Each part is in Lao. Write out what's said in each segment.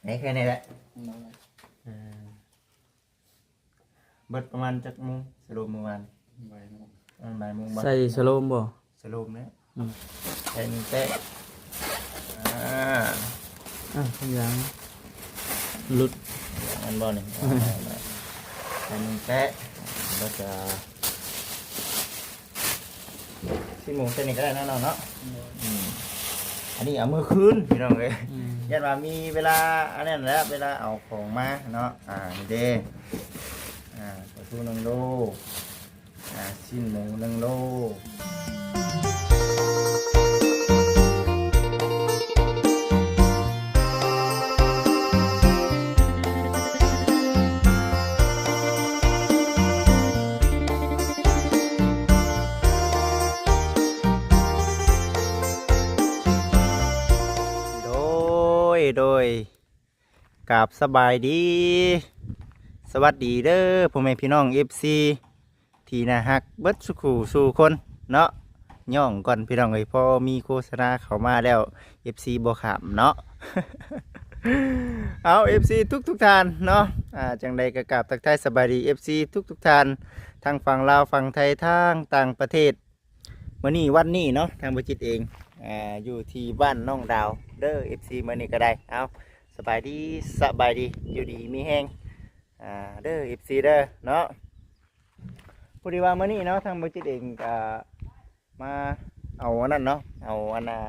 ໃນແຄ່ນີ້ແຫຼະ. ໂດຍ. ເອີ ເບິດປະມານຈັກໂມງ ສະໂລມມື້ວານ? ບ່າຍໂມງ. ເອີ ບ່າຍໂມງບໍ່? ໃສ່ສະໂລມບໍ່? ສະໂລມແຫຼະ. ອືມ ໃສ່ໜຶ່ງແຕະ. ອ່າ ອ່ະ ທຳຫຍັງ ຫຼຸດ ອັນບໍ່ນີ້? ໃສ່ໜຶ່ງແຕະ ແລ້ວກະ ສີ່ໂມງເຊັ່ນນີ້ກໍໄດ້ເນາະນ້ອງເນາະ. ໂດຍ. ອືມ ອັນນີ້ເອົາມື້ຄືນພີ່ນ້ອງເອີຍ. ອືມ ຢ້ານວ່າມີເວລາອັນນັ້ນແຫຼະ ເວລາເອົາຂອງມາເນາະ. ອ່າ ນີ້ເດ້ ອ່າ ປາທູໜຶ່ງໂລ ອ່າ ຊີ້ນໝູໜຶ່ງໂລ. ໂດຍ ໂດຍ ກາບສະບາຍດີ ສະຫວັດດີເດີ ພໍ່ແມ່ພີ່ນ້ອງເອັຟຊີ ທີ່ໜ້າຮັກເບິດສູ່ຄູ່ສູ່ຄົນເນາະ. ຍ້ອງກ່ອນພີ່ນ້ອງເອີຍ ພໍມີໂຄສະນາເຂົ້າມາແລ້ວ ເອັຟຊີບໍ່ຂ້າມເນາະ. ເອົາ ເອັຟຊີທຸກໆທ່ານເນາະ ອ່າ ຈັ່ງໃດກໍກາບທັກທາຍສະບາຍດີ ເອັຟຊີທຸກໆທ່ານ ທັງຝັ່ງລາວ ຝັ່ງໄທ ທັງຕ່າງປະເທດ. ມື້ນີ້ວັນນີ້ເນາະ ທາງບໍ່ຈິດເອງ ອ່າ ຢູ່ທີ່ບ້ານນ້ອງດາວເດີ ເອັຟຊີ ມື້ນີ້ກໍໄດ້. ເອົາ ສະບາຍດີ ສະບາຍດີ ຢູ່ດີມີແຮງ ອ່າ ເດີ ເອັຟຊີ ເດີເນາະ. ພໍດີວ່າມື້ນີ້ເນາະ ທາງບໍ່ຈິດເອງກໍມາເອົາອັນນັ້ນເນາະ ເອົາອັນນ່າ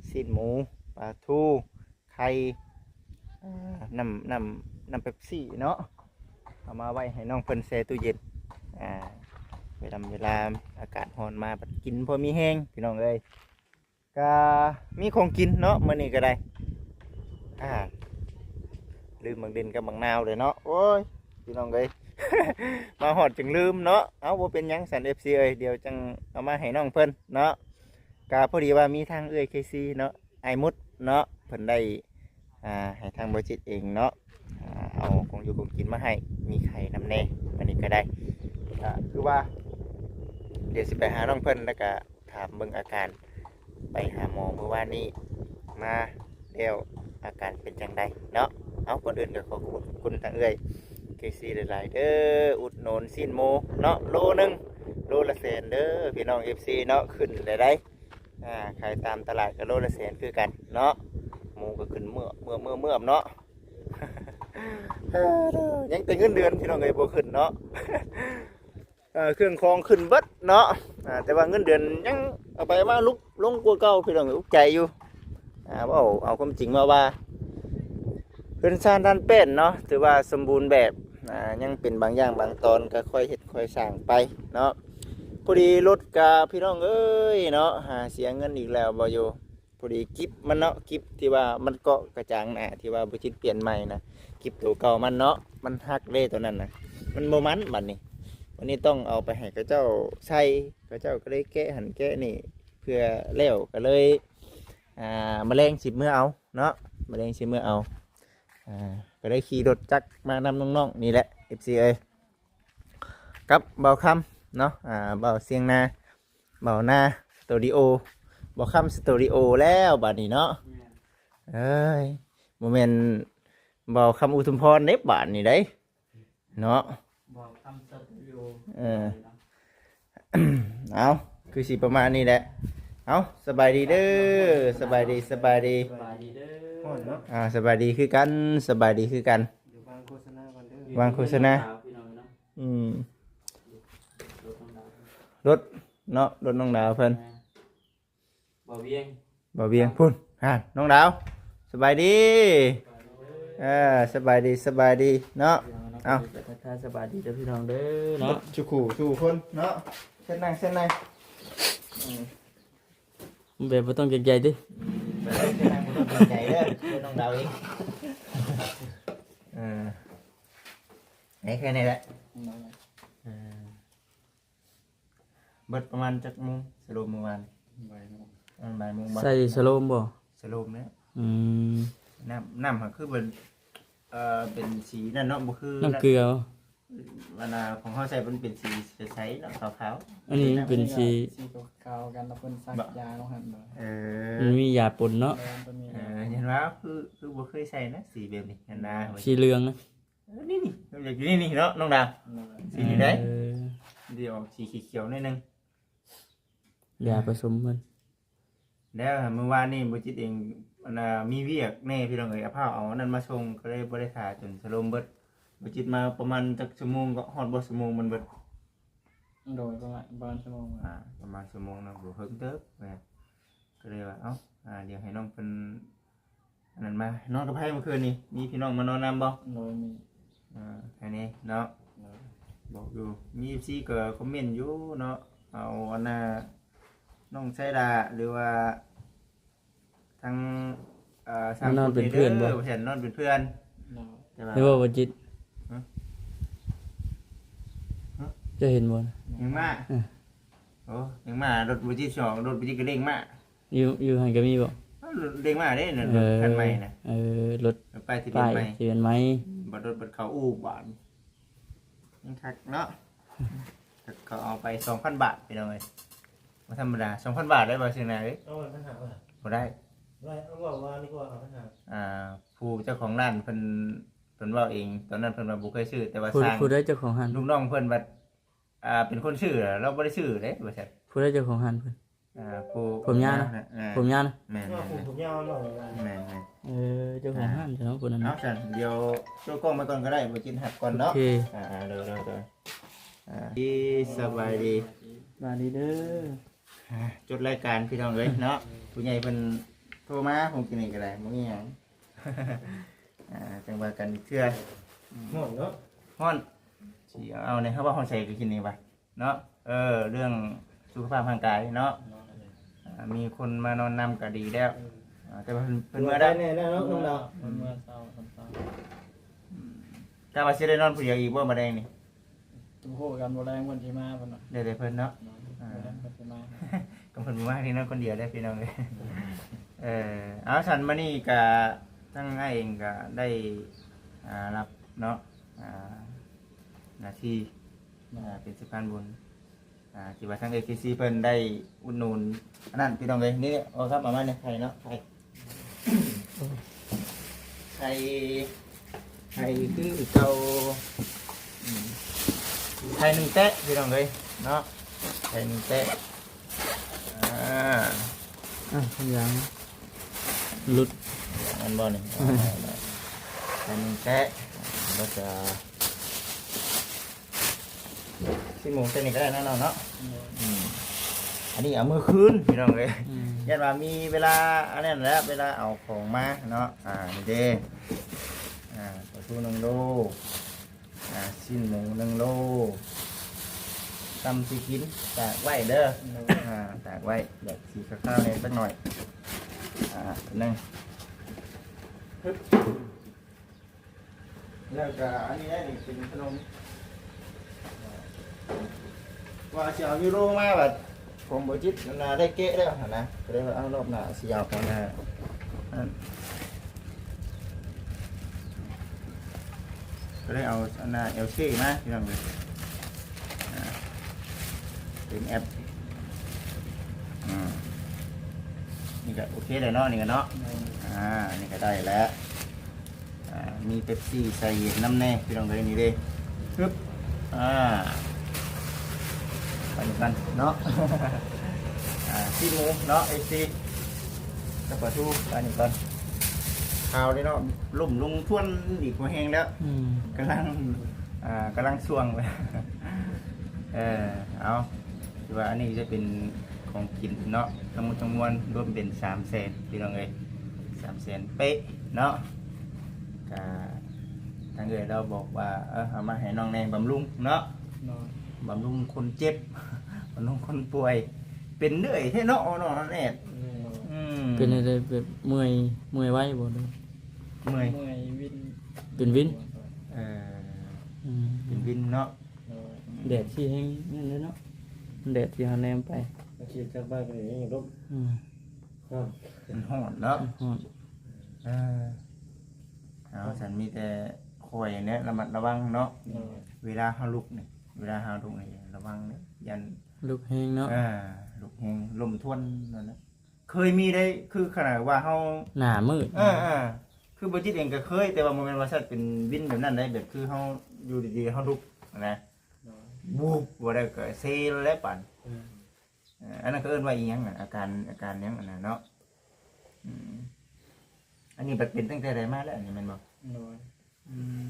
ຊີ້ນໝູ ປາທູ ໄຂ່ ອ່າ ນ້ຳ ນ້ຳ ນ້ຳເປັບຊີເນາະ ເອົາມາໄວ້ໃຫ້ນ້ອງເພິ່ນແຊ່ຕູ້ເຢັນ ອ່າ ເວລາ ເວລາອາກາດຮ້ອນມາ ບັດກິນພໍມີແຮງ ພີ່ນ້ອງເອີຍ. ກະມີຂອງກິນເນາະ ມື້ນີ້ກໍໄດ້ ອາຫານ ລືມບັກດິນກັບບັກນາວເລີຍເນາະ. ໂອ້ຍ ພີ່ນ້ອງເອີຍ ມາຮອດຈຶ່ງລືມເນາະ. ເອົາ ບໍ່ເປັນຫຍັງຊັ້ນ ເອັຟຊີ ເອີຍ ດຽວຈັ່ງເອົາມາໃຫ້ນ້ອງເພິ່ນເນາະ. ກະພໍດີວ່າມີທາງເອື້ອຍເຄຊີເນາະ ອ້າຍມຸດເນາະ ເພິ່ນໄດ້ ອ່າ ໃຫ້ທາງບໍ່ຈິດເອງເນາະ ອ່າ ເອົາຂອງຢູ່ຂອງກິນມາໃຫ້ ມີໄຂ່ນຳແດ່ ອັນນີ້ກໍໄດ້. ກະຄືວ່າ ດຽວຊິໄປຫານ້ອງເພິ່ນ ແລ້ວກະຖາມເບິ່ງອາການ ໄປຫາໝໍມື້ວານນີ້ ມາແລ້ວອາການເປັນຈັ່ງໃດເນາະ. ເອົາ ກ່ອນອື່ນກໍຂໍຂອບຄຸນທາງເອື້ອຍເຄຊີຫຼາຍໆເດີ ອຸດໜູນຊີ້ນໝູເນາະ ໂລໜຶ່ງ ໂລລະແສນເດີ ພີ່ນ້ອງເອັຟຊີເນາະ. ຂຶ້ນແລ້ວໃດ ອ່າ ຂາຍຕາມຕະຫຼາດກໍໂລລະແສນຄືກັນເນາະ. ໝູກໍຂຶ້ນເມືອບ ເມືອບ ເມືອບ ເມືອບເນາະ. ຍັງແຕ່ເງິນເດືອນ ພີ່ນ້ອງເອີຍ ບໍ່ຂຶ້ນເນາະ. ເອີ ເຄື່ອງຂອງຂຶ້ນເບິດເນາະ. ອ່າ ແຕ່ວ່າເງິນເດືອນຍັງເອົາໄປເອົາມາຫຼຸດລົງກວ່າເກົ່າ ພີ່ນ້ອງເອີຍ ອຸກໃຈຢູ່. ອ່າ ເວົ້າເອົາຄວາມຈິງມາວ່າ ເຮືອນຊານດ້ານແປ້ນເນາະ ຖືວ່າສົມບູນແບບ. ອ່າ ຍັງເປັນບາງຢ່າງບາງຕອນ ກໍຄ່ອຍເຮັດຄ່ອຍສ້າງໄປເນາະ. ພໍດີລົດກະ ພີ່ນ້ອງເອີຍເນາະ ຫາເສຍເງິນອີກແລ້ວບໍ່ຢູ່. ພໍດີກິບມັນເນາະ ກິບທີ່ວ່າມັນເກາະກະຈັງນະ ທີ່ວ່າບໍ່ຈິດປ່ຽນໃໝ່ນະ ກິບໂຕເກົ່າມັນເນາະ ມັນຫັກເດ້ໂຕນັ້ນນະ ມັນບໍ່ໝັ້ນ. ບັດນີ້ ບັດນີ້ຕ້ອງເອົາໄປໃຫ້ເຂົາເຈົ້າໃສ່ ເຂົາເຈົ້າກໍເລີຍແກະຫັ້ນແກະນີ້ ເພື່ອແລ້ວກໍເລີຍ ອ່າ ມະແລງຊິເມືອເອົາເນາະ ມະແລງຊິເມືອເອົາ. ອ່າ ກໍໄດ້ຂີ່ລົດຈັກມານຳນ້ອງໆນີ້ແຫຼະ ເອັຟຊີ ເອີຍ ກັບບ່າວຄຳເນາະ ອ່າ ບ່າວຊຽງນາ ບ່າວນາສະຕູດິໂອ ບ່າວຄຳສະຕູດິໂອແລ້ວບາດນີ້ເນາະ. ແມ່ນ ເອີຍ ບໍ່ແມ່ນບ່າວຄຳອຸທຸມພອນເດ້ບາດນີ້ໃດເນາະ ບ່າວຄຳສະຕູດິໂອ. ເອີ ເອົາ ຄືຊິປະມານນີ້ແຫຼະ. ເອົາ ສະບາຍດີເດີ ສະບາຍດີ ສະບາຍດີ ສະບາຍດີເດີ ຮ້ອນເນາະ. ອ່າ ສະບາຍດີຄືກັນ ສະບາຍດີຄືກັນ. ດຽວວາງໂຄສະນາກ່ອນເດີ ວາງໂຄສະນາ ພີ່ນ້ອງເນາະ. ອືມ ລົດເນາະ ລົດນ້ອງດາວເພິ່ນ ບ່າວວຽງ ບ່າວວຽງພຸ້ນ. ອ່າ ນ້ອງດາວ ສະບາຍດີ. ເອີ ສະບາຍດີ ສະບາຍດີເນາະ. ເອົາ ທັກທາຍສະບາຍດີເດີພີ່ນ້ອງເດີເນາະ ສູ່ຄູ່ສູ່ຄົນເນາະ. ເຊີນນັ່ງ ເຊີນນັ່ງ. ອືມ ແບບບໍ່ຕ້ອງເກງໃຈຕິ ແບບບໍ່ຕ້ອງເກງໃຈເດີ ເດີນ້ອງດາວເອງ. ເອີ ໃນແຄ່ນີ້ແຫຼະ. ເອີ ເບິດປະມານຈັກໂມງ ສະໂລມມື້ວານ? ບ່າຍໂມງ. ອືມ ບ່າຍໂມງບໍ່? ໃສ່ສະໂລມບໍ່? ສະໂລມແລ້ວ. ອືມ ນ້ຳ ນ້ຳຫາກຄືເປັນ ເອີ ເປັນສີນັ້ນເນາະ ບໍ່ຄືນ້ຳເກືອ. ອັນນ່າຂອງເຮົາໃສ່ມັນເປັນສີໃສໆເນາະ ຂາວໆ ອັນນີ້ມັນເປັນສີ ສີຂາວໆກັນ ແລ້ວເພິ່ນສັກ ບໍ່ ຢາລົງຫັ້ນເນາະ ເອີ ມັນມີຢາປົນເນາະ ແມ່ນ ເພິ່ນມີ ເອີ ຢາ ເຫັນວ່າຄື ຄືບໍ່ເຄີຍໃສ່ນະ ສີແບບນີ້ຫັ້ນນະ ສີເຫຼືອງນະ ເອີ ນີ້ໆ ມັນຢາກຢູ່ໃນນີ້ເນາະ ນ້ອງດາວ ໂດຍ ສີນີ້ໄດ໋ ເອີ ມັນຊິອອກສີຂຽວໆໜ້ອຍໜຶ່ງ ຢາປະສົມເພິ່ນ ແລ້ວມື້ວານນີ້ບໍ່ຈິດເອງ ອັນນ່າ ມີວຽກແດ່ພີ່ນ້ອງເອີຍ ເອົາພ້າວເອົາອັນນັ້ນມາສົ່ງ ກໍເລີຍບໍ່ໄດ້ຖ້າຈົນສະລົມເບິດ ບໍ່ຈິດມາປະມານຈັກຊົ່ວໂມງ ກໍຮອດບໍ່ຊົ່ວໂມງມັນເບິດ ໂດຍ ປະມານ ປະມານຊົ່ວໂມງ ອ່າ ປະມານຊົ່ວໂມງເນາະ ບໍ່ເຖິງເຕີບ ກໍເລີຍວ່າ ເອົ້າ ອ່າ ດຽວໃຫ້ນ້ອງເພິ່ນ ອັນນັ້ນມາ ນອນກັບໃຜມື້ຄືນນີ້ ມີພີ່ນ້ອງມານອນນຳບໍ່? ໂດຍ ມີ ອ່າ ໃຜແດ່ເນາະ ໂດຍ ບອກຢູ່ ມີເອັຟຊີກໍຄອມເມັນຢູ່ເນາະ ເອົາອັນນ່າ ນ້ອງໄຊດາ ຫຼືວ່າທາງ ເອີ ມານອນເປັນເພື່ອນບໍ່? ວ່າຊັ້ນ ນອນເປັນເພື່ອນ ໂດຍ ແຕ່ວ່າ ແມ່ນບໍ່ ບໍ່ຈິດ? ຮະ? ຮະ? ເຈົ້າເຫັນບໍ່? ຍັງມາ ເອີ ໂອ້ ຍັງມາ ລົດບໍ່ຈິດສອງ ລົດບໍ່ຈິດກໍເດ້ງມາ ຢູ່ ຢູ່ຫັ້ນກໍມີບໍ່? ເອີ ເດ້ງມາເດ້ ເອີ ລົດຄັນໃໝ່ນະ ເອີ ລົດ ລົດປ້າຍທະບຽນໃໝ່ ປ້າຍທະບຽນໃໝ່ ບັດລົດບັດເຂົ້າອູ້ບາດ ຍັງຄັກເນາະ ເຂົາເອົາໄປສອງພັນບາດ ພີ່ນ້ອງເອີຍ ບໍ່ທຳມະດາ ສອງພັນບາດໄດ້ບໍ່ ຊື່ນາເອີຍ? ເອົາໄວ້ພັນຫ້າ ບໍ່ໄດ້ ບໍ່ໄດ້ ເອົາເວົ້າວ່ານີ້ກໍເອົາພັນຫ້າ ອ່າ ຜູ້ເຈົ້າຂອງຮ້ານເພິ່ນ ເພິ່ນເວົ້າເອງ ຕອນນັ້ນເພິ່ນວ່າບໍ່ເຄີຍຊື້ ແຕ່ວ່າ ຜູ້ ຊ່າງ ຜູ້ໃດເຈົ້າຂອງຮ້ານ? ລູກນ້ອງເພິ່ນວ່າ ອ່າ ເປັນຄົນຊື້ ລາວບໍ່ໄດ້ຊື້ເດ້ ວ່າຊັ້ນ ຜູ້ໃດເຈົ້າຂອງຮ້ານເພິ່ນ? ອ່າ ຜູ້ ຜົມຍາວນະ ເອີ ຜົມຍາວນະ ແມ່ນໆ ຜົມຍາວເນາະ ແມ່ນໆ ເອີ ເຈົ້າຂອງຮ້ານເນາະ ຜູ້ນັ້ນ ເອົາຊັ້ນ ດຽວໂຊກ້ອງໄປກ່ອນກໍໄດ້ ບໍ່ຈິດຮັບກ່ອນເນາະ ໂອເຄ ອ່າໆ ໂດຍໆ ອ່າ ດີ ສະບາຍດີ ສະບາຍດີເດີ ອ່າ ຈົດລາຍການພີ່ນ້ອງເອີຍເນາະ ຜູ້ໃຫຍ່ເພິ່ນໂທມາ ຄົງກິນນີ້ກໍໄດ້ ບໍ່ມີຫຍັງ ອ່າ ຈັ່ງວ່າກັນອີກເທື່ອ ຮ້ອນເນາະ ຮ້ອນ ຊິເອົາໃນ ເຮົາເວົ້າຮອດໃສກໍກິນນີ້ວ່າ ເນາະ ເອີ ເລື່ອງສຸຂະພາບຮ່າງກາຍເນາະ ເນາະ ອ່າ ມີຄົນມານອນນຳກໍດີແລ້ວ ເອີ ອ່າ ແຕ່ວ່າເພິ່ນ ເພິ່ນເມືອແລ້ວ ແນ່ແລ້ວເນາະ ເອີ ນ້ອງດາວ ເພິ່ນເມືອເຊົ້າ ຕອນເຊົ້າ ອືມ ກະວ່າຊິໄດ້ນອນຜູ້ດຽວອີກບໍ່ ມື້ແລງນີ້? ບໍ່ຮູ້ກັນ ມື້ແລງເພິ່ນຊິມາ ເພິ່ນວ່າ ແລ້ວແຕ່ເພິ່ນເນາະ ເນາະ ອ່າ ມື້ແລງເພິ່ນຊິມາ ກໍເພິ່ນບໍ່ມາ ນີ້ນອນຄົນດຽວໄດ້ພີ່ນ້ອງເອີຍ ເອີ ເອົາ ຊັ້ນມື້ນີ້ກະທາງອ້າຍເອງກະໄດ້ ອ່າ ຮັບເນາະ ອ່າ ໜ້າທີ່ ເນາະ ອ່າ ເປັນສະພານບຸນ ອ່າ ທີ່ວ່າທາງເອເຄຊີເພິ່ນໄດ້ອຸດໜູນ ອັນນັ້ນ ພີ່ນ້ອງເອີຍ ນີ້ ເອົາ ຄັບ ເອົາມາໃນໄຂ່ເນາະ ໄຂ່ ໄຂ່ ໄຂ່ຄືເກົ່າ ອືມ ໄຂ່ໜຶ່ງແຕະ ພີ່ນ້ອງເອີຍເນາະ ໄຂ່ໜຶ່ງແຕະ ອ່າ ອ່ະ ທຳຫຍັງ ຫຼຸດ ອັນບໍ່ນີ້ ໄຂ່ໜຶ່ງແຕະ ແລ້ວກະ ສິບໂມງແຕ່ນີ້ກໍໄດ້ເນາະ ນ້ອງເນາະ ໂດຍ ອືມ ອັນນີ້ເອົາມື້ຄືນ ພີ່ນ້ອງເອີຍ ອືມ ຢ້ານວ່າມີເວລາ ອັນນັ້ນແຫຼະ ເວລາເອົາຂອງມາເນາະ ອ່າ ນີ້ເດ້ ອ່າ ປາທູໜຶ່ງໂລ ອ່າ ຊີ້ນໝູໜຶ່ງໂລ ຕຳຊິກິນ ຕາກໄວ້ເດີ ໂດຍ ອ່າ ຕາກໄວ້ ແບບສີຂາວໆແດ່ຈັກໜ້ອຍ ອ່າ ໜຶ່ງ ຮຶບ ແລ້ວກໍອັນນີ້ໄດ້ນີ້ເປັນຂະໜົມ ວ່າຊິເອົາຢູໂຣມາ ບັດຂອງບໍ່ຈິດນັ້ນນະໄດ້ແກະແລ້ວຫັ້ນນະ ກໍເລີຍວ່າເອົາລອບໜ້າຊິເອົາອັນນະ ອັນ ກໍເລີຍເອົາອັນນະແອວເຊມາ ພີ່ນ້ອງເອີຍ ອ່າ ເປັນແອັບ ອ່າ ນີ້ກໍໂອເຄແລ້ວເນາະ ນີ້ກໍເນາະ ແມ່ນ ອ່າ ນີ້ກໍໄດ້ແລ້ວ ອ່າ ມີເປັບຊີໃສ່ເຢັນນຳແດ່ ພີ່ນ້ອງເອີຍ ນີ້ເດ້ ຮຶບ ອ່າ ໄປນຳກັນເນາະ ອ່າ ຊີ້ນໝູເນາະ ເອັຟຊີ ກັບປາທູ ໄປນຳກັນ ຄາວເດ້ເນາະ ລົ້ມລົງທວນອີກບໍ່ແຮງແລ້ວ ອືມ ກຳລັງ ອ່າ ກຳລັງຊ່ວງ ເອີ ເອົາ ຖືວ່າອັນນີ້ຈະເປັນຂອງກິນເນາະ ທັງໝົດທັງມວນລວມເປັນສາມແສນ ພີ່ນ້ອງເອີຍ ສາມແສນເປະເນາະ ກະທາງເອື້ອຍລາວບອກວ່າ ເອີ ເອົາມາໃຫ້ນ້ອງແດ່ ບຳລຸງເນາະ ເນາະ ບຳລຸງຄົນເຈັບ ບຳລຸງຄົນປ່ວຍ ເປັນເລື້ອຍແທ້ເນາະ ນ້ອງແອດ ແມ່ນ ອືມ ເປັນໄດ້ແບບເມື່ອຍ ເມື່ອຍໄວບໍ່ ຫຼື ເມື່ອຍ ເມື່ອຍວິນ ເປັນວິນ ເອີ ອືມ ເປັນວິນເນາະ ໂດຍ ແດດທີ່ແຮງນັ້ນເດ້ເນາະ ແດດທີ່ເຮົາແນມໄປ ມັນຊິຈັກໄປກໍໄດ້ຍັງລົມ ອືມ ຮ້ອນ ມັນຮ້ອນເນາະ ມັນຮ້ອນ ເອີ ເອົາ ຊັ້ນມີແຕ່ຂ ຄ່ອຍແນະ ລະມັດລະວັງເນາະ ໂດຍ ເວລາເຮົາລຸກນີ້ ເວລາເຮົາລຸກນີ້ລະວັງເນາະ ຢ້ານລຸກແຮງເນາະ ອ່າ ລຸກແຮງລົ້ມທວນນັ້ນນະ ເຄີຍມີໄດ້ ຄືຂະໜາດວ່າເຮົາ ໜ້າມືດ ເອີໆ ຄືບໍ່ຈິດເອງກໍເຄີຍ ແຕ່ວ່າບໍ່ແມ່ນວ່າສັດເປັນວິນແບບນັ້ນໄດ໋ ແບບຄືເຮົາຢູ່ດີໆ ເຮົາລຸກນະ ໂດຍ ວູບ ບໍ່ໄດ້ກໍເຊແລ້ວປານ ເອີ ເອີ ອັນນັ້ນເຂົາເອີ້ນວ່າອີ່ຫຍັງນະ ອາການ ອາການຫຍັງອັນນັ້ນເນາະ ອືມ ອັນນີ້ບັດເປັນຕັ້ງແຕ່ໃດມາແລ້ວ ອັນນີ້ແມ່ນບໍ່? ໂດຍ ອືມ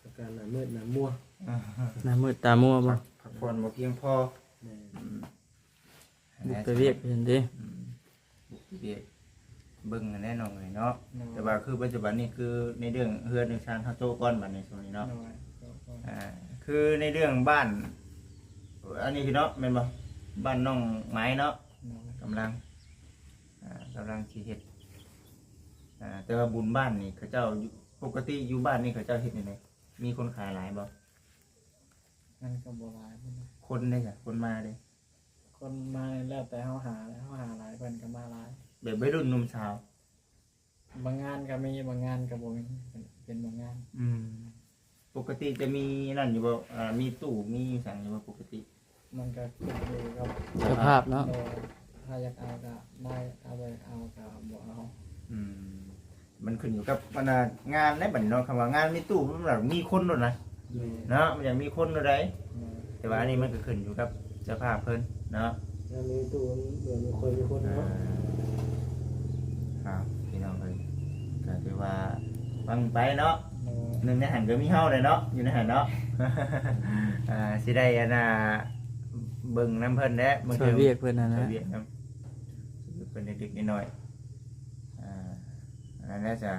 ອາການໜ້າມືດໜ້າມົວ ໜ້າມືດຕາມົວບໍ່? ພັກຜ່ອນບໍ່ພຽງພໍ ແມ່ນ ອືມ ບຸກໄປວຽກເຫັນເດ້ ອືມ ບຸກໄປວຽກ ເບິ່ງຫັ້ນແຫຼະນ້ອງເອີຍເນາະ ໂດຍ ແຕ່ວ່າຄືປັດຈຸບັນນີ້ ຄືໃນເລື່ອງເຮືອນເລື່ອງຊານ ເຮົາໂຈະກ່ອນບັດນີ້ ຊ່ວງນີ້ເນາະ ໂດຍ ໂຈະກ່ອນ ອ່າ ຄືໃນເລື່ອງບ້ານ ອັນນີ້ຄືເນາະ ແມ່ນບໍ່? ບ້ານນ້ອງໄມ້ເນາະ ໂດຍ ກຳລັງ ອ່າ ກຳລັງຊິເຮັດ ອ່າ ແຕ່ວ່າບຸນບ້ານນີ້ເຂົາເຈົ້າຢູ່ ປົກກະຕິຢູ່ບ້ານນີ້ເຂົາເຈົ້າເຮັດຈັ່ງໃດ? ມີຄົນຂາຍຫຼາຍບໍ່? ມັນກໍບໍ່ຫຼາຍປານໃດ ຄົນເດ້ ຄົນມາເດ້? ຄົນມາແລ້ວແຕ່ເຮົາຫາ ເຮົາຫາຫຼາຍເພິ່ນກໍມາຫຼາຍ ແບບໄວລຸ້ນໜຸ່ມສາວ ບາງງານກໍມີ ບາງງານກໍບໍ່ມີ ເປັນ ເປັນບາງງານ ອືມ ປົກກະຕິຈະມີນັ້ນຢູ່ບໍ່? ເອີ ມີຕູ້ ມີຫຍັງຢູ່ບໍ່ປົກກະຕິ? ມັນກໍຂຶ້ນຢູ່ກັບ ເຈົ້າພາບເນາະ ໂດຍ ຖ້າຢາກເອົາກໍໄດ້ ຖ້າບໍ່ຢາກເອົາກໍບໍ່ເອົາ ອືມ ມັນຂຶ້ນຢູ່ກັບ ອັນນ່າ ງານໃດ໋ບັດນີ້ເນາະ ຄຳວ່າງານມີຕູ້ ມັນແບບມີຄົນໂລດນະ ແມ່ນ ເນາະ ມັນຢາກມີຄົນໂລດໃດ໋ ແມ່ນ ແຕ່ວ່າອັນນີ້ມັນກໍຂຶ້ນຢູ່ກັບເຈົ້າພາບເພິ່ນເນາະ ງານມີຕູ້ ມັນເໝືອນບໍ່ຄ່ອຍມີຄົນເນາະ ອ່າ ອ້າວ ພີ່ນ້ອງເອີຍ ກໍຖືວ່າຟັງໄປເນາະ ແມ່ນ ໜຶ່ງໃນຫັ້ນກໍມີເຮົາແຫຼະເນາະ ຢູ່ໃນຫັ້ນເນາະ ອ່າ ຊິໄດ້ ອັນນ່າ ເບິ່ງນຳເພິ່ນແຫຼະ ເບິ່ງ ຊ່ວຍວຽກເພິ່ນຫັ້ນແຫຼະ ຊ່ວຍວຽກນຳ ເພິ່ນເລັກໆນ້ອຍໆ ອ່າ ອັນນັ້ນແຫຼະຈ້ະ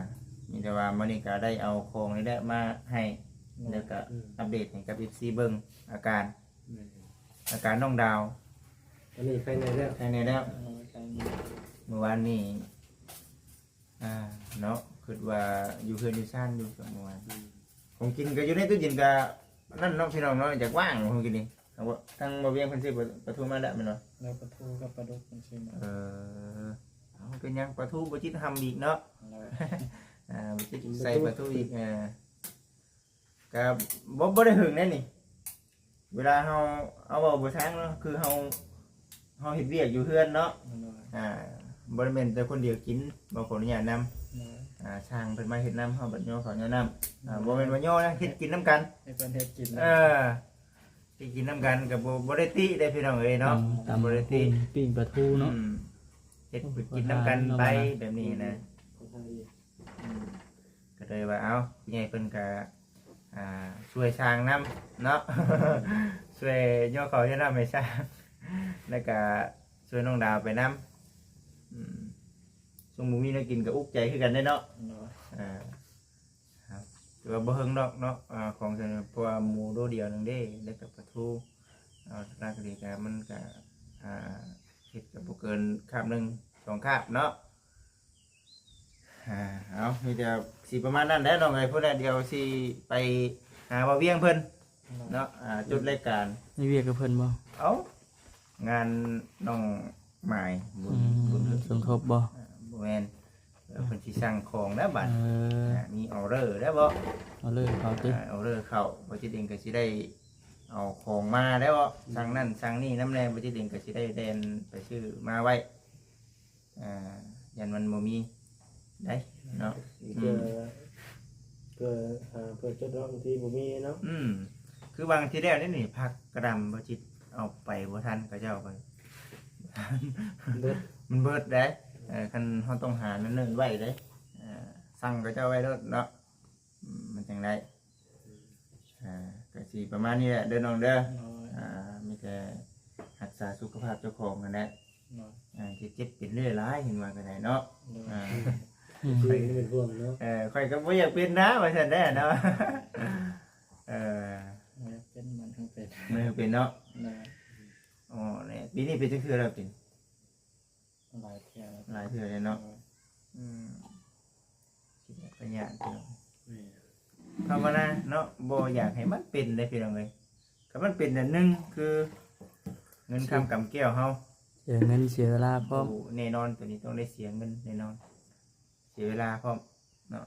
ມີແຕ່ວ່າມື້ນີ້ກໍໄດ້ເອົາຂອງນີ້ແຫຼະມາໃຫ້ ແລ້ວກໍ ອືມ ອັບເດດໃຫ້ກັບເອັຟຊີເບິ່ງອາການ ແມ່ນ ອາການນ້ອງດາວ ຕອນນີ້ໄຄແນ່ແລ້ວ ໄຄແນ່ແລ້ວ ມື້ວານນີ້ ອ່າ ເນາະ ຄິດວ່າຢູ່ເຮືອນຢູ່ຊານຢູ່ ມື້ວານ ອືມ ຂອງກິນກໍຢູ່ໃນຕູ້ເຢັນກໍ ອັນນັ້ນເນາະ ພີ່ນ້ອງເນາະ ຢາກວ່າງຂອງກິນນີ້ ທາງບໍ່ ທາງບໍ່ວຽງເພິ່ນຊື້ປາ ປາທູມາແລ້ວແມ່ນບໍ່? ແລ້ວປາທູກັບປາດຸກເພິ່ນຊື້ມາ ເອີ ເອົາ ເປັນຫຍັງ ປາທູບໍ່ຈິດຫຳອີກເນາະ ໂດຍ ອ່າ ບໍ່ຈິດໃສ່ປາທູອີກ ເອີ ກໍບໍ່ ບໍ່ໄດ້ຫຶງໃດນີ້ ເວລາເຮົາ ເອົາ ເວົ້າບໍ່ຊ່າງເນາະ ຄືເຮົາ ເຮົາເຮັດວຽກຢູ່ເຮືອນເນາະ ໂດຍ ອ່າ ບໍ່ໄດ້ແມ່ນແຕ່ຄົນດຽວກິນ ບໍ່ ຂໍອະນຸຍາດນຳ ໂດຍ ອ່າ ຊ່າງເພິ່ນມາເຮັດນຳ ເຮົາບັດຍໍເຂົ້າຍໍນ້ຳ ອ່າ ບໍ່ແມ່ນວ່າຍໍນະ ເຮັດກິນນຳກັນ ໃຫ້ເພິ່ນເຮັດກິນ ເອີ ເຮັດກິນນຳກັນກໍບໍ່ ບໍ່ໄດ້ຕິເດ້ພີ່ນ້ອງເອີຍເນາະ ອືມ ຕຳ ບໍ່ໄດ້ຕິ ປີ້ງປາທູເນາະ ອືມ ເຮັດກິນນຳກັນໄປແບບນີ້ນະ ອືມ ກໍເລີຍວ່າ ເອົ້າ ຜູ້ໃຫຍ່ເພິ່ນກໍ ອ່າ ຊ່ວຍສ້າງນຳເນາະ ຊ່ວຍຍໍເຂົ້າຍໍນ້ຳໃຫ້ສ້າງ ແລ້ວກໍຊ່ວຍນ້ອງດາວໄປນຳ ອືມ ຊ່ວງບໍ່ມີແນວກິນກໍອຸກໃຈຄືກັນເດ້ເນາະ ເນາະ ອ່າ ແຕ່ວ່າບໍ່ເຫິງດອກເນາະ ອ່າ ຂອງເພິ່ນ ເພາະວ່າໝູໂດດຽວໜຶ່ງເດ້ ແລ້ວກໍປາທູ ເອົາ ຫຼັກໆນີ້ກໍມັນກໍ ອ່າ ເຮັດກໍບໍ່ເກີນຄາບໜຶ່ງສອງຄາບເນາະ ອ່າ ເອົາ ມີແຕ່ຊິປະມານນັ້ນແຫຼະນ້ອງເອີຍ ພຸ້ນແຫຼະ ດຽວຊິໄປຫາບ່າວວຽງເພິ່ນເນາະ ອ່າ ຈົດລາຍການ ມີວຽກກັບເພິ່ນບໍ່? ເອົ້າ ງານນ້ອງໝາຍ ບຸນ ອືມ ບຸນ ສົມທົບບໍ່? ອ່າ ບໍ່ແມ່ນ ເອີ ເພິ່ນຊິສັ່ງຂອງແລ້ວບັດ ເອີ ອ່າ ມີອໍເດີແລ້ວບໍ່? ອໍເດີເຂົ້າຕິ? ອ່າ ອໍເດີເຂົ້າ ບໍ່ຈິດເອງກໍຊິໄດ້ເອົາຂອງມາແລ້ວບໍ່? ອືມ ສັ່ງນັ້ນສັ່ງນີ້ນຳແດ່ ບໍ່ຈິດເອງກໍຊິໄດ້ແລ່ນໄປຊື້ມາໄວ້ ອ່າ ຢ້ານມັນບໍ່ມີໄດ໋ເນາະ ເພື່ອ ອືມ ເພື່ອ ເພື່ອຈົດເນາະ ບາງທີບໍ່ມີເນາະ ອືມ ຄືບາງທີແລ້ວນີ້ ຜັກກະດຳບໍ່ຈິດເອົາໄປບໍ່ທັນ ເຂົາເຈົ້າໄປ ເບິດ ມັນເບິດໄດ໋ ເອີ ຄັນເຮົາຕ້ອງຫາເນີນໆໄວ້ເດ້ ເອີ ສັ່ງເຂົາເຈົ້າໄວ້ໂລດເນາະ ອືມ ມັນຈັ່ງໄດ້ ອ່າ ກໍຊິປະມານນີ້ແຫຼະເດີນ້ອງເດີ ໂດຍ ອ່າ ມີແຕ່ຮັກສາສຸຂະພາບເຈົ້າຂອງຫັ້ນແຫຼະ ໂດຍ ອ່າ ຊິເຈັບເປັນເລື້ອຍຫຼາຍ ເຫັນວ່າກໍໄດ້ເນາະ ໂດຍ ອ່າ ອືມ ຂ້ອຍ ເປັນຫ່ວງເນາະ ເອີ ຂ້ອຍກໍບໍ່ຢາກເປັນນະ ວ່າຊັ້ນແຫຼະເນາະ ເອີ ບໍ່ຢາກເປັນ ມັນເປັນ ມັນເປັນເນາະ ໂດຍ ອໍ ນີ້ ປີນີ້ເປັນຈັກເທື່ອແລ້ວຕິ? ຫຼາຍເທື່ອແລ້ວ ຫຼາຍເທື່ອແລ້ວເນາະ ໂດຍ ອືມ ຄິດວ່າກໍຍາກຢູ່ ແມ່ນ ພາວະນາເນາະ ບໍ່ຢາກໃຫ້ມັນເປັນເດ້ພີ່ນ້ອງເອີຍ ຄັນມັນເປັນແລ້ວ ໜຶ່ງຄືເງິນຄຳກຳແກ້ວເຮົາ ເສຍເງິນເສຍເວລາພ້ອມ ໂອ້ ແນ່ນອນ ໂຕນີ້ຕ້ອງໄດ້ເສຍເງິນແນ່ນອນ ເສຍເວລາພ້ອມເນາະ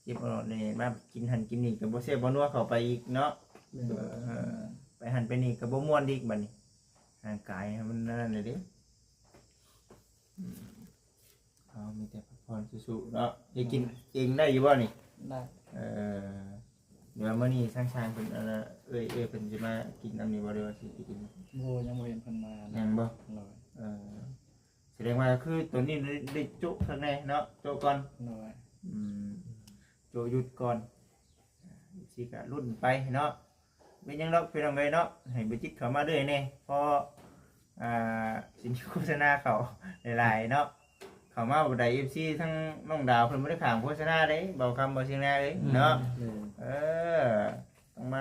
ເຈັບເອົາແດ່ ມາກິນຫັ້ນກິນນີ້ກໍບໍ່ແຊບບໍ່ນົວເຂົ້າໄປອີກເນາະ. ແມ່ນ ເອີ ໄປຫັ້ນໄປນີ້ກໍບໍ່ມ່ວນອີກບັດນີ້ ຮ່າງກາຍມັນນັ້ນແຫຼະເດ້. ອືມ ເຮົາມີແຕ່ພັກຜ່ອນສູ້ໆເນາະ. ໄດ້ກິນ ໂດຍ ເອງໄດ້ຢູ່ບໍ່ນີ້? ໄດ້. ເອີ ດຽວມື້ນີ້ຊ່າງໆເພິ່ນ ເອີ ເອື້ອຍ ເອື້ອຍເພິ່ນຊິມາກິນນຳນີ້ບໍ່ ຫຼືວ່າຊິໄປກິນ? ບໍ່ ຍັງບໍ່ເຫັນເພິ່ນມານະ. ຍັງບໍ່? ໂດຍ. ເອີ ສະແດງວ່າຄືໂຕນີ້ໄດ້ ໄດ້ໂຈະຂ້າງໃນເນາະ ໂຈະກ່ອນ. ໂດຍ. ອືມ ໂຈະຢຸດກ່ອນ ຊິກະລຸ້ນໄປເນາະ. ເປັນຫຍັງດອກພີ່ນ້ອງເອີຍເນາະ ໃຫ້ບໍ່ຈິດເຂົ້າມາເລື້ອຍແດ່ ເພາະ ອ່າ ຊິມີໂຄສະນາເຂົ້າຫຼາຍໆເນາະ. ເຂົ້າມາບໍ່ໄດ້ ເອັຟຊີ ທັງນ້ອງດາວເພິ່ນບໍ່ໄດ້ຂ້າມໂຄສະນາເດ້ ເບົາຄຳ ເບົາຊຽງນາເອີຍເນາະ. ອືມ ເອີ ຕ້ອງມາ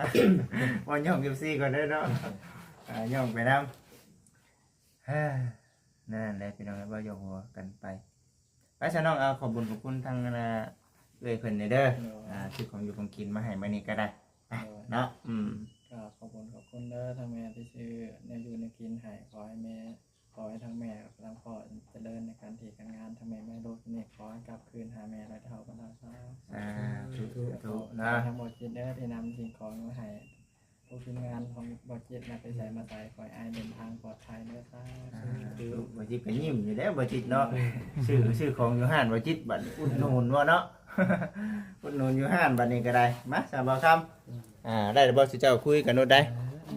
ເວົ້າຍ້ອງ ເອັຟຊີ ກ່ອນເດີເນາະ. ອ່າ ຍ້ອງໄປນຳ. ນັ້ນແຫຼະພີ່ນ້ອງ ເວົ້າຢອກຫົວກັນໄປ. ໄປຊະນ້ອງ ເອົາ ຂອບບຸນຂອບຄຸນທາງ ອັນນ່າ ເອື້ອຍເພິ່ນນີ້ເດີ. ໂດຍ. ອ່າ ຊື້ຂອງຢູ່ຂອງກິນມາໃຫ້ມື້ນີ້ກໍໄດ້ ໂດຍ ເນາະ. ອືມ ກໍຂອບຄຸນຂອບຄຸນເດີ ທາງແມ່ທີ່ຊື້ແນວຢູ່ແນວກິນໃຫ້ ຂໍໃຫ້ແມ່ ຂໍໃຫ້ທາງແມ່ກັບທາງພໍ່ຈະເລີນໃນການທີ່ການງານ ທາງແມ່ມາໂລດນີ້ ຂໍໃຫ້ກັບຄືນຫາແມ່ຮ້ອຍເທົ່າພັນເທົ່າ. ສາທຸ ສາທຸເນາະ. ທາງບໍ່ຈິດເດີ ທີ່ນຳສິ່ງຂອງມາໃຫ້ ພວກທີມງານຂອງບໍ່ຈິດນະ ໄປໃສມາໃສ ຂໍໃຫ້ອ້າຍເດີນທາງປອດໄພເດີ. ສາທຸ. ບໍ່ຈິດກໍຍິ້ມຢູ່ແລ້ວ ບໍ່ຈິດເນາະ. ຊື້ ຊື້ຂອງຢູ່ຮ້ານບໍ່ຈິດ ບັດອຸດໜູນວ່າເນາະ ອຸດໜູນຢູ່ຮ້ານບັດນີ້ກໍໄດ້. ມາ ສາວບ່າວຄຳ ອ່າ ໄດ້ແລ້ວບໍ່ ຊິເຈົ້າຄຸຍກັນໂລດໄດ໋.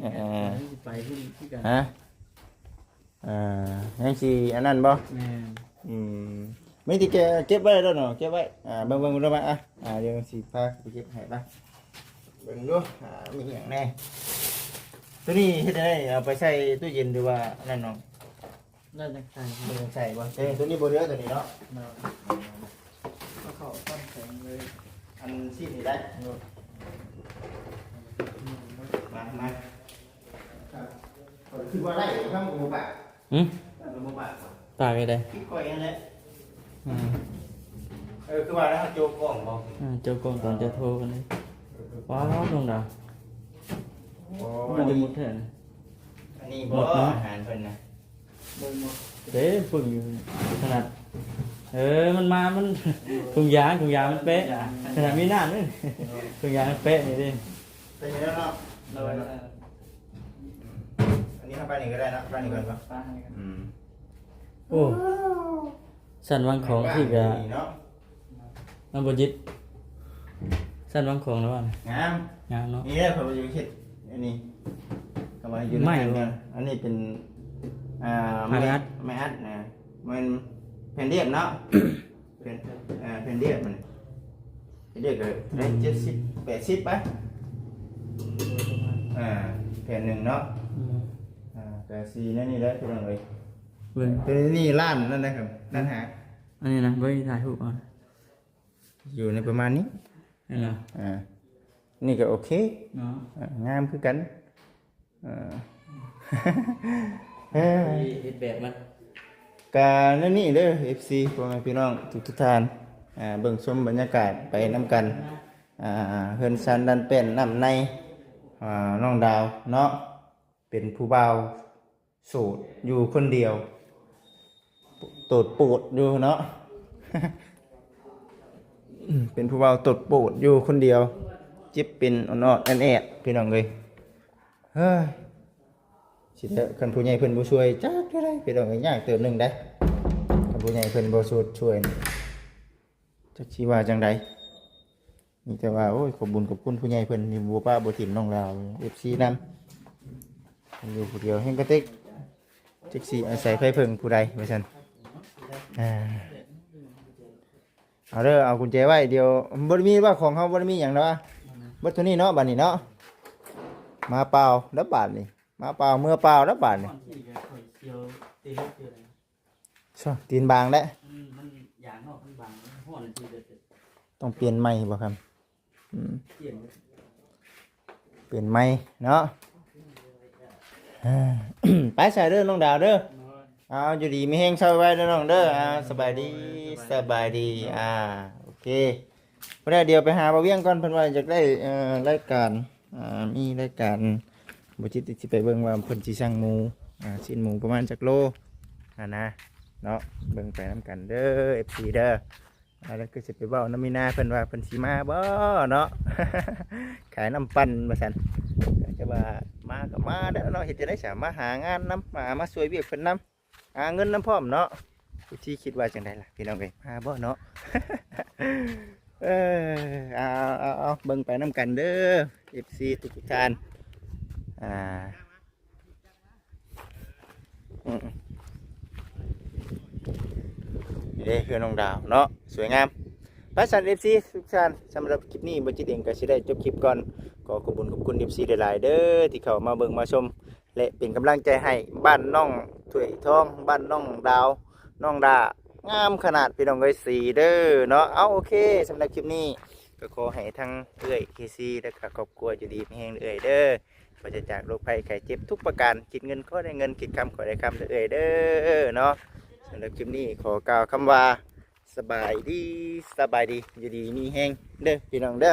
ເອີ ເອີ ຊິໄປພຸ້ນຄືກັນ ຮະ? ອ່າ ຍັງຊິອັນນັ້ນບໍ່? ແມ່ນ. ອືມ ມີແຕ່ເກັບ ເກັບໄວ້ໂລດເນາະ ເກັບໄວ້. ອ່າ ເບິ່ງ ເບິ່ງເດີມາ ອ່ະ ອ່າ ດຽວຊິພາໄປເກັບໃຫ້ ໄປເບິ່ງດູ ອ່າ ມີຫຍັງແດ່. ໂຕນີ້ເຮັດໄດ້ ເອົາໄປໃສ່ຕູ້ເຢັນ ຫຼືວ່າອັນນັ້ນເນາະ? ໄດ້ຈັງໃສ່ ໄດ້ຈັງໃສ່ບໍ່? ເອີ ໂຕນີ້ບໍ່ເຫຼືອ ໂຕນີ້ເນາະ. ເນາະ ເອົາເຂົ້າກ້ອນແຂງເລີຍ ອັນຊີ້ນນີ້ໄດ້. ໂດຍ. ມາ ມາ ຄືວ່າໄດ້ຢູ່ ທຳບໍ່ປາກ. ຫື? ບໍ່ປາກ ປາກໄດ້ ຜິດຂ້ອຍຫັ້ນແຫຼະ. ອືມ ເອີ ຄືວ່າແລ້ວ ໂຈະກ້ອງບໍ່? ອ່າ ໂຈະກ້ອງຕອນຈະໂທກັນເລີຍ. ວ້າວ ນ້ອງດາວ. ໂອ້ ມັນຈະໝົດແທ້ນະ. ອັນນີ້ບໍ່ ອາຫານເພິ່ນນະ ເບິ່ງບໍ່ ເຕັມປຶ້ງຢູ່ຂະໜາດ. ເອີ ມັນມາ ມັນ ຖົງຢາງ ຖົງຢາງມັນເປະ ຂະໜາດມີນ້ຳເດ້ ຖົງຢາງມັນເປະນີ້ເດ້. ເປັນຢູ່ແລ້ວເນາະ. ໂດຍ. ອັນນີ້ເຮົາໄປນີ້ກໍໄດ້ເນາະ ໄປນີ້ກ່ອນເນາະ. ອືມ ໂອ້ ຊັ້ນວາງຂອງທີ່ກະ ເນາະ ມັນບໍ່ຍຶດ ຊັ້ນວາງຂອງແລ້ວວ່າ ງາມ ງາມເນາະ. ນີ້ເດ້ ຂ້ອຍຢູ່ເຂດອັນນີ້ ກໍວ່າຢູ່ໃນ ອັນນີ້ເປັນ ອ່າ ໄມ້ອັດ ໄມ້ອັດນະ ມັນແຜ່ນລຽບເນາະ. ແຜ່ນ ເອີ ແຜ່ນລຽບມັນ ແຜ່ນລຽບກໍໄດ້ ອືມ ເຈັດສິບ ແປດສິບ ໄປ ອ່າ ແຜ່ນໜຶ່ງເນາະ. ອືມ ອ່າ ກໍສີແນວນີ້ແຫຼະ ພີ່ນ້ອງເອີຍ. ເບິ່ງ ໂຕນີ້ລ້ານນັ້ນນະຄັບ ລ້ານຫ້າ. ອັນນີ້ນະ ເບິ່ງຖ່າຍຮູບເອົາ ຢູ່ໃນປະມານນີ້ ເຫັນບໍ່? ອ່າ ນີ້ກໍໂອເຄເນາະ ອ່າ ງາມຄືກັນ. ເອີ ເຮັດແບບມັນ ກະແນວນີ້ເດີ ເອັຟຊີ ພໍ່ແມ່ພີ່ນ້ອງທຸກໆທ່ານ. ອ່າ ເບິ່ງຊົມບັນຍາກາດໄປນຳກັນ. ອ່າ ເຮືອນຊານດ້ານແປ້ນນ້ຳໃນ ອ່າ ນ້ອງດາວເນາະ ເປັນຜູ້ບ່າວໂສດຢູ່ຄົນດຽວ ໂຕດໂປດຢູ່ເນາະ ເປັນຜູ້ບ່າວໂຕດໂປດຢູ່ຄົນດຽວ ເຈັບເປັນອອດໆແອດໆ ພີ່ນ້ອງເອີຍ. ເຮີ້ຍ ຊິເຖາະ ຄັນຜູ້ໃຫຍ່ເພິ່ນບໍ່ຊ່ວຍ ຈັກເທົ່າໃດ ພີ່ນ້ອງເອີຍ ຍາກເຕີບໜຶ່ງໄດ໋. ຄັນຜູ້ໃຫຍ່ເພິ່ນບໍ່ຊົດຊ່ວຍ ຈັກຊິວ່າຈັ່ງໃດ. ມີແຕ່ວ່າ ໂອ້ຍ ຂອບບຸນຂອບຄຸນຜູ້ໃຫຍ່ເພິ່ນທີ່ບໍ່ປະບໍ່ຖິ້ມນ້ອງລາວ ເອັຟຊີນຳ. ເພິ່ນຢູ່ຜູ້ດຽວແຮງກະເຕັກ ຈັກຊິອາໄສໃຜເພິ່ງຜູ້ໃດວ່າຊັ້ນ. ອ່າ ເອົາເດີ ເອົາກຸນແຈໄວ້ ດຽວ ບໍ່ໄດ້ມີວ່າ ຂອງເຮົາບໍ່ໄດ້ມີຫຍັງດອກ ເບິດເທົ່ານີ້ເນາະ ບາດນີ້ເນາະ. ມາເປົ່າແລ້ວບາດນີ້ ມາເປົ່າເມືອເປົ່າແລ້ວບາດນີ້. ຊະ ຕີນບາງແລ້ວ ມັນ ມັນຢາງນອກມັນບາງ ມັນຮ້ອນ ຕ້ອງປ່ຽນໃໝ່ບໍ່ຄັບ? ອືມ ປ່ຽນ ປ່ຽນໃໝ່ເນາະ. ເອີ ໄປຊະເດີນ້ອງດາວເດີ. ເອົາ ຢູ່ດີມີແຮງເຊົາໄວເດີນ້ອງເດີ. ອ່າ ສະບາຍດີ ສະບາຍດີ. ອ່າ ໂອເຄ ພໍແລ້ວ ດຽວໄປຫາບ່າວວຽງກ່ອນ ເພິ່ນວ່າຢາກໄດ້ ເອີ ລາຍການ ອ່າ ມີລາຍການ ບໍ່ຈິດຊິໄປເບິ່ງວ່າເພິ່ນຊິສັ່ງໝູ ອ່າ ຊີ້ນໝູປະມານຈັກໂລຫັ້ນນະເນາະ. ເບິ່ງໄປນຳກັນເດີ ເອັຟຊີເດີ. ແລ້ວຄືຊິໄປເວົ້ານຳມີນາເພິ່ນວ່າເພິ່ນຊິມາບໍ່ເນາະ ຂາຍນ້ຳປັ່ນວ່າຊັ້ນ ກໍຈະວ່າມາກໍມາແຫຼະເນາະ ເຮັດຈັ່ງໃດຊະ ມາຫາງານນຳ ມາ ມາຊ່ວຍວຽກເພິ່ນນຳ ຫາເງິນນຳພ້ອມເນາະ ເອັຟຊີຄິດວ່າຈັ່ງໃດລະພີ່ນ້ອງເອີຍ ມາບໍ່ເນາະ ເອີ ເອົາ ເອົາ ເອົາ ເບິ່ງໄປນຳກັນເດີ ເອັຟຊີທຸກໆທ່ານ ອ່າ ອືມ ນີ້ເດ້ເຮືອນນ້ອງດາວເນາະ ສວຍງາມ ໄປຊັ້ນ ເອັຟຊີທຸກທ່ານ ສຳລັບຄລິບນີ້ ບໍ່ຈິດເອງກໍຊິໄດ້ຈົບຄລິບກ່ອນ ຂໍຂອບຄຸນຂອບຄຸນ ເອັຟຊີ ຫຼາຍໆເດີ ທີ່ເຂົ້າມາເບິ່ງມາຊົມ ແລະ ເປັນກຳລັງໃຈໃຫ້ບ້ານນ້ອງຖ້ວຍທອງ ບ້ານນ້ອງດາວ ນ້ອງດາ ງາມຂະໜາດພີ່ນ້ອງເອີຍ ສີເດີເນາະ ເອົາ ໂອເຄ ສຳລັບຄລິບນີ້ ກໍຂໍໃຫ້ທັງເອື້ອຍເຄຊີ ແລະ ກໍຄອບຄົວຢູ່ດີມີແຮງເອື້ອຍເດີ ປາສະຈາກໂລກໄພໄຂ້ເຈັບທຸກປະການ ຄິດເງິນຂໍໄດ້ເງິນ ຄິດຄຳຂໍໄດ້ຄຳເດີເອື້ອຍເດີເນາະ ສຳລັບຄລິບນີ້ຂໍກ່າວຄຳວ່າ ສະບາຍດີ ສະບາຍດີ ຢູ່ດີມີແຮງເດີພີ່ນ້ອງເດີ.